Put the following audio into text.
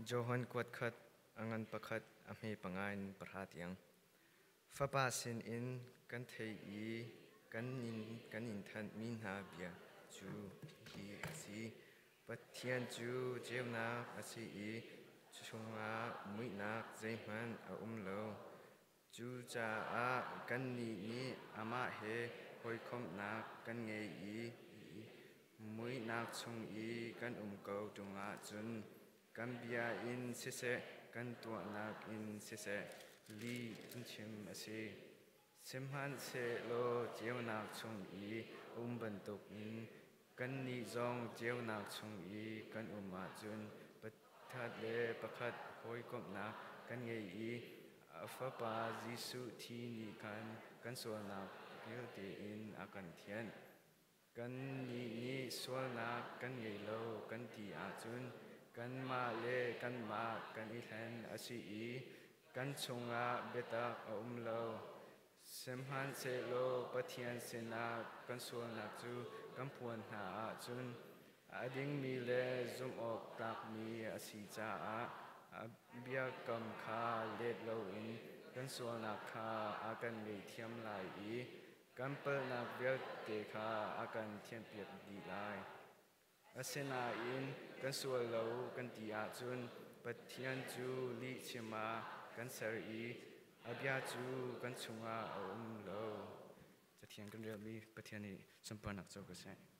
Johan kuat khat a ngan pakhat a hme panga in pahra tiang. Fapa sinin kan theih i kan in thanhmi hna bia cu hihi a si. Pathian cu ceunak a si i chungah muihnak zeihmanh a um lo. Cucaah kannih nih amah he hawikomhnak kan ngei i muihnak chung i kan um ko ṭung ahcun kan bia in siseh, kan tuahnak in siseh, lih kan chim a si. Sihmanhsehlaw ceunak chung i a um bantukin kannih zong ceunak chung i kan um ahcun pakhat le pakhat hawikomhnak kan ngei i a Fapa Jesuh thi nih khan kan sualnak vialte in a kan thianh. Kannih nih sualnak kan ngei lo kan ti ahcun kanmah le kanmah kan i hlen a si i kan chungah biatak a um lo. Sihmanhsehlaw Pathian sinah kan sualnak cu kan phuan hna ahcun a dingmi le zumh awk tlakmi a si caah a biakam kha let loin kan sualnak kha a kan ngaihthiam lai i kan palhnak vialte kha a kan thianhpiak dih lai. Asinain kan sual lo kan ti ahcun Pathian cu lihchim ah kan ser i a bia cu kan chungah a um lo. Cathiang kan relmi Pathian nih sunparnak co ko seh.